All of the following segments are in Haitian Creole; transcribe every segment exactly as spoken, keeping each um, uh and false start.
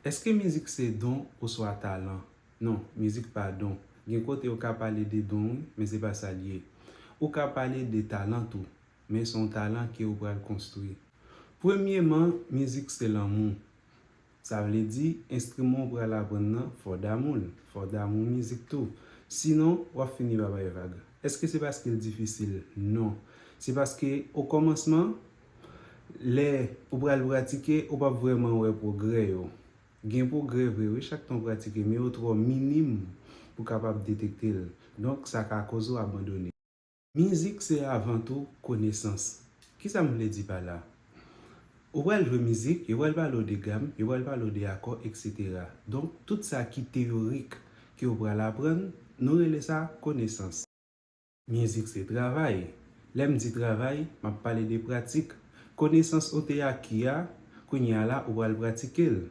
Èske mizik se don oswa talan? Non, mizik pa don. Gen kote ou ka pale de don wi, men se pa sa l ye. Ou ka pale de talan tou, men se yon talan ke ou pral konstwi. Premyeman, mizik se lanmou. Sa vle di, enstriman ou pral aprann nan, fò w damou l, fò w damou mizik tou. Sinon, w ap fini pa bay vag. Èske se paske l difisil? Non. Se paske, okòmansman, lè ou pral pratike, ou p ap vrèman wè pwogrè yo. Gen pwogrè vre wi, chak tan w pratike, men yo twò minim pou w kapab detekte l. Donk, sa ka koze w abandone. Mizik se avan tou konesans. Kisa m vle di pa la? Ou pral jwe mizik, yo pral pale w de gam, yo pral pale w de akò, etsetera. Donk, tout sa ki teyorik ke w pral aprann, nou rele sa konesans. Mizik se travay. Lè m di travay, m ap pale de pratik. Konesans ou te aki a, kounye a la, ou pral pratike l.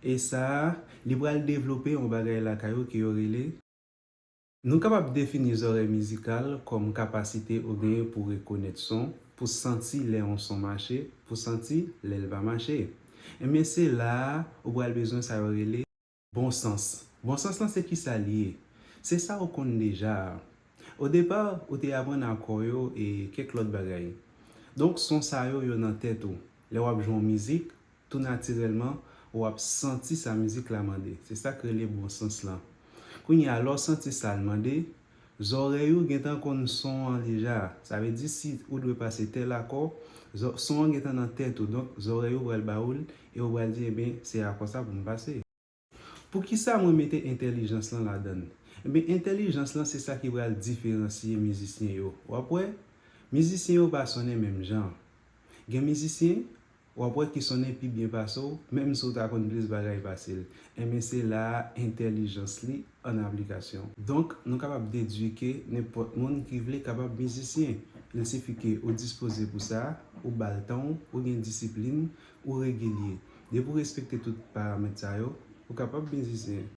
E sa a, li pral devlope yon bagay lakay ou ke yo rele Nou kapab defini zòrèy mizikal kòm kapasite ou genyen pou rekonèt son, pou santi lè yon son mache, pou santi lè l pa mache. Ebyen, se la a ou pral bezwen sa yo rele bon sans. Bon sans lan se kisa l ye? Se sa ou konn deja a. Odepa, ou te aprann akò yo e kèk lòt bagay. Donk, son sa yo, yo nan tèt ou. Lè w ap jwe yon mizik, tou natirèlman, w ap santi sa mizik la mande. Se sa k rele bon sans lan. Kounye a, lè w santi sa l mande, zòrèy ou gentan konn son an deja. Sa vle di si ou dwe pase tèl akò, zò- son an gentan nan tèt ou. Donk, zòrèy ou pral ba ou l e ou pral di, ebyen, se akò sa pou m pase. Poukisa mwen mete entèlijans lan ladan l? Ebyen, entèlijans lan se sa ki pral diferansye mizisyen yo. W ap wè, mizisyen yo pa sonnen menm jan. Gen mizisyen, w ap wè ki sonnen pi byen pase w, menm si w ta konn plis bagay pase l. Ebyen, se la a entèlijans li an aplikasyon. Donk, nou kapab dedui ke nenpòt moun ki vle kapab mizisyen. Il sifi ke ou dispoze pou sa, ou ba l tan w, ou gen disiplin, ou regilye. Depi w respekte tout paramèt sa yo, ou kapab mizisyen.